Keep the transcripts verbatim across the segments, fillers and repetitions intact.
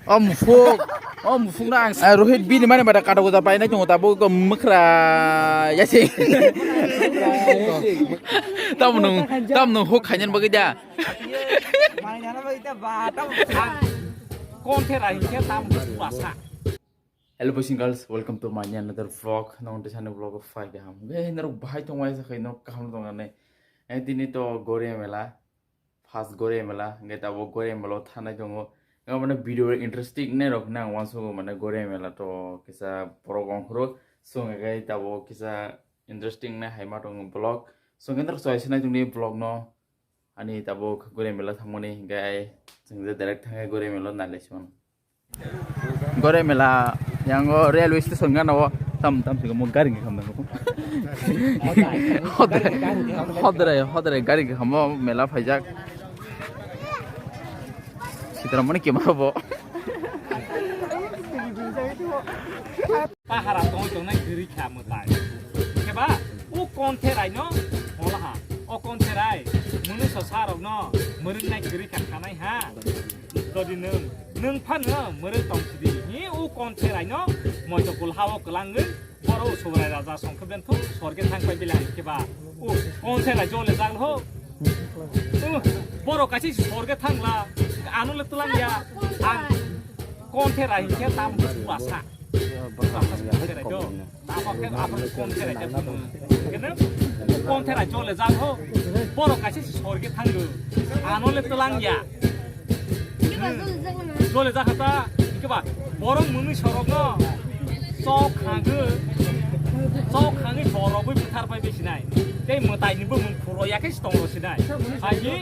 O mufuk, o mufuk na ang, ah, Rohit bini mani bada kata kuda painai tongo tabo ko mukra yasi. Tamo nung, tamo nung huk khanyan bagwi da. Kon the rai ke tam basa. Hello boys and girls, welcome to my another vlog. Nong te sani vlog of five ham. Ge norok bahai tongwai sa khai norok kaham tongane. Eh, tini to Goria mela. First Goria mela, hingke tabok Goria mela o thanai tongo. Hingke mane video interesting nai rok nang wansugo mane Goria mela to kisa borok ongkhoro. So hingke tabok kisa interesting nai hai ma tongo vlog. So hingke norok chai sinai tongni vlog no. Ani tabok Goria mela thangmani hingke ai chwng je direct thangke Goria mela o nai lai simo. Gore mela yango railway station gana o tam tam sigo mo gari kham nango. Hodre hodre hodre gari kham o mela phaijak. Sitara mani kemaro bo. Pahara tong tong nai gari kham tai. Keba o kon the rai no hola ha. O kon the rai munu so sarok no murung nai gari kha khanai ha. Jodi nwng, nwng phano mwrwk tong sidi, hi o kon therai no moito kul hao kwlangwi, boro Subrai raja songkhe benthu sorge thang pai bilai khe ba. O kon therai jole jang ho. O, boro kachi sorge thangla, ano le twlang ya. Ang kon therai khe tam basa. Tamo khe abo kon therai khe phunuk. Kene kon therai chole jang ho. Borok kaisa si sorge thango. Ano le twlang ya. Chole jang ta. Keba borok mwnwi sorok no. Chok khangwi. Chok khangwi borok bwi buthar pai bisi nai. Tei mwtai ni bumung phuro ya khe si tong ro si nai. Hai ni.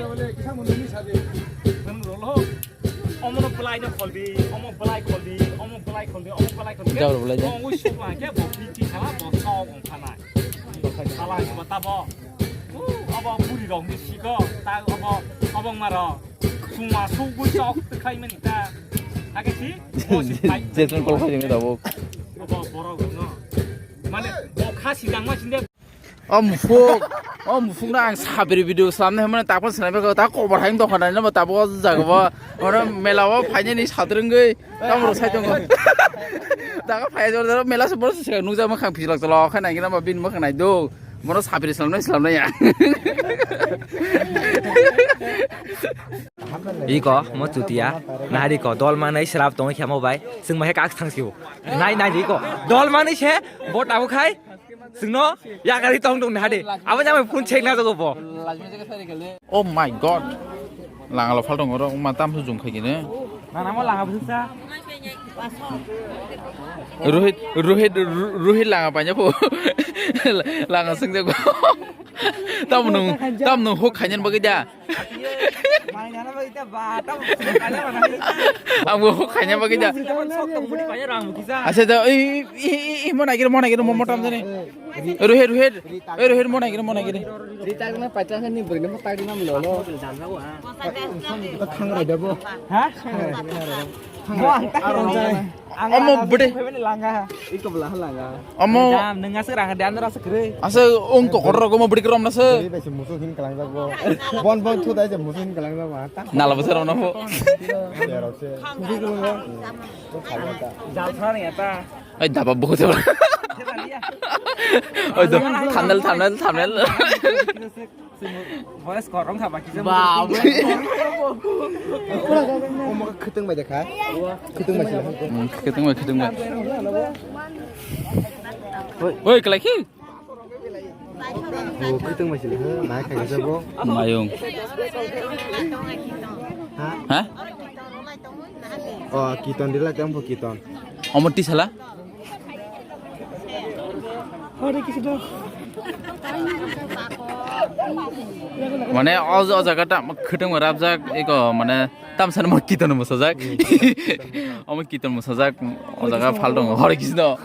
Bumung rolo. Omono bwlai no kholdi, omo bwlai kholdi, omo bwlai kholdi, omo bwlai kholdi. Jabra bwlai de. Omo sukla khe bo fifty khala bo sok ongkhanai. Khala ni mata bo. U, abo buri rok ni siko, ta abo, abo maro. Suma sugui sok khai mani ta. Age si, o si khai. Jason call khai ni tabuk. Abo borok no. Mane bo kha sidang ma sinde. O mufuk, o mufuk na ang sabri video slamnai hwnmani takpan swnai bagwi ta kobo hai dokha nai nabo tabuk o jaga bo. Oro mela o phainani sadrwngwi tamo rw sai tongo. Daga phai jor jor mela se borok se nukjak mwkhang pijlak jolo khai nai gina bo bini mwkhang nai do. Bono sabri slamnai slamnai ya. Iko mo chutia nari ko dol manai srap tong khemo bai sing ma he kak thang siu. Nai nai iko dol manai se bo tabuk khai. Singno yakari tong tong hade. Abo jama phone check na jago bo. Oh my god. Langalo phal tong oro ma tam su jung khai gine. Na namo langa busa. Rohit Rohit Rohit langa panya po. Langa sing jago. Tam nung tam nung hok khanyan bagwi da. Ang bo khaina bagwi da. Asa da, i, i, i, i, mo nagir, mo nagir, mo, mo tam jani. Rohit, Rohit, oi Rohit, mo nagir, mo nagir. Thang rai da bo. Ha? Omo bwdwi. Iko bwla langa. Omo. Jam, nwng aswk rang de, andro aswk kwrwi. Aswk wng kokotrok omo bwdwi kwrwng na se. Bwdwi bai se musuk hin kwlangjak bo. Bon bon thu dai se musuk hin kwlangjak bo. Nala bwsarok no bo. Berok se. Jal thani ata. Ai daba bo se. Oi do, thumbnail, thumbnail, thumbnail. Voice korong kha baki jam. Ba, omo khwtwng bai de kha. Khwtwng bai sila. Hmm, khwtwng bai, khwtwng bai. Oi, kalai khi? Oh, khwtwng bai sila. Nai khai jabo. Mayung. Ha? Ha? Oh, kiton dila tang bo kiton. Omo tisala? Mane o, o jaga ta khwtwng rajak eko mane tamsani mo kiton mosajak. Omo kiton mosajak o jaga phal dong Hare Krishna.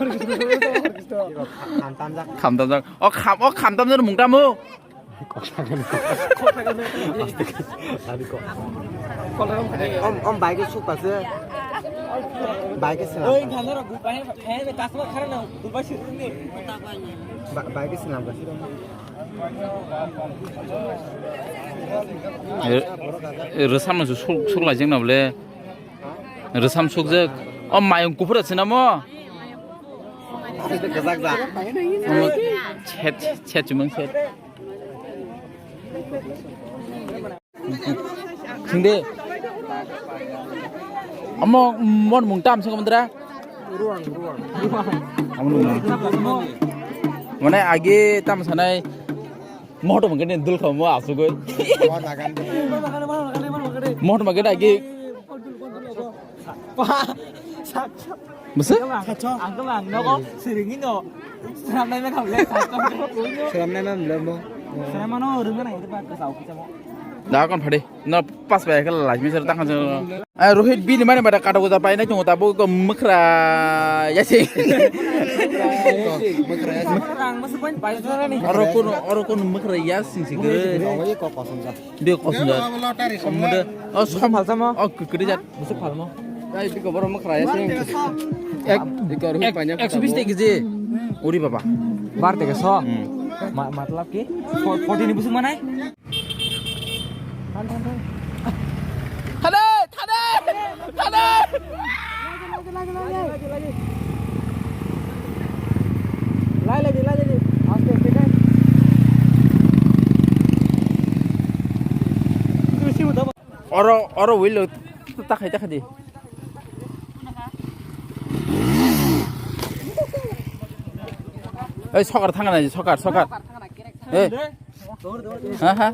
Khamtamjak. O kham, o khamtamjak mung tamo. Om, om bike suk pase. Bike selam. Ba-, bike selam pase. Rwsam no sul, sul lai jeng na bole. Rwsam sukjak. O mayung kuphur se namo? Kwchak jak. Omo chet, chet chumang chet. Singde. Omo mon mung tam se komandra? Omo nung. Mane agi tam sanai. Motor makan ni dul khamu asugoi. Motor makan ni agi. Bese? Ang kemang nogo siringino. Seram nai mekam le. Seram nai mekam le mo. Seram mano rung nai ba kesau kita mo. Da kon phade. No pas bai kala lajmi sar tang. Eh, Rohit bini mani bada kato goda pai nai tongo ta bo ko mukra yasi. Rang masuk ban pai sara ni. Oro kono, oro kono mukra yasi sing sing. Dia kosong jat. Omo de. Oh, som. Phalsa mo? Oh, kekede jat. Busuk phalmo. Ai, biko boro mukra yasi. Ek, ek, ekso bis teke je. Uri baba. Bar teke so. Hmm. Ma-, matlab ki? Fo-, forty ni busuk manai? Thane! Thane! Thane! Lai, lai, lai, lai. Aste, aste, kai. Oro, oro, wheel lo takhai, takhai di. Ei, sokar thangna, sokar, sokar. Ei. Ha, ha.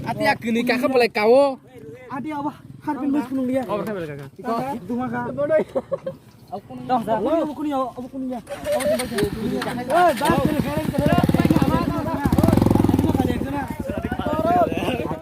Ati akini kakha belai kawo. Adi aba, harbin bus kunung dia. Iko, duma ka. Abo kuni, abo kuni ya, abo kuni ya. Eh, dah, kere, kere, kere.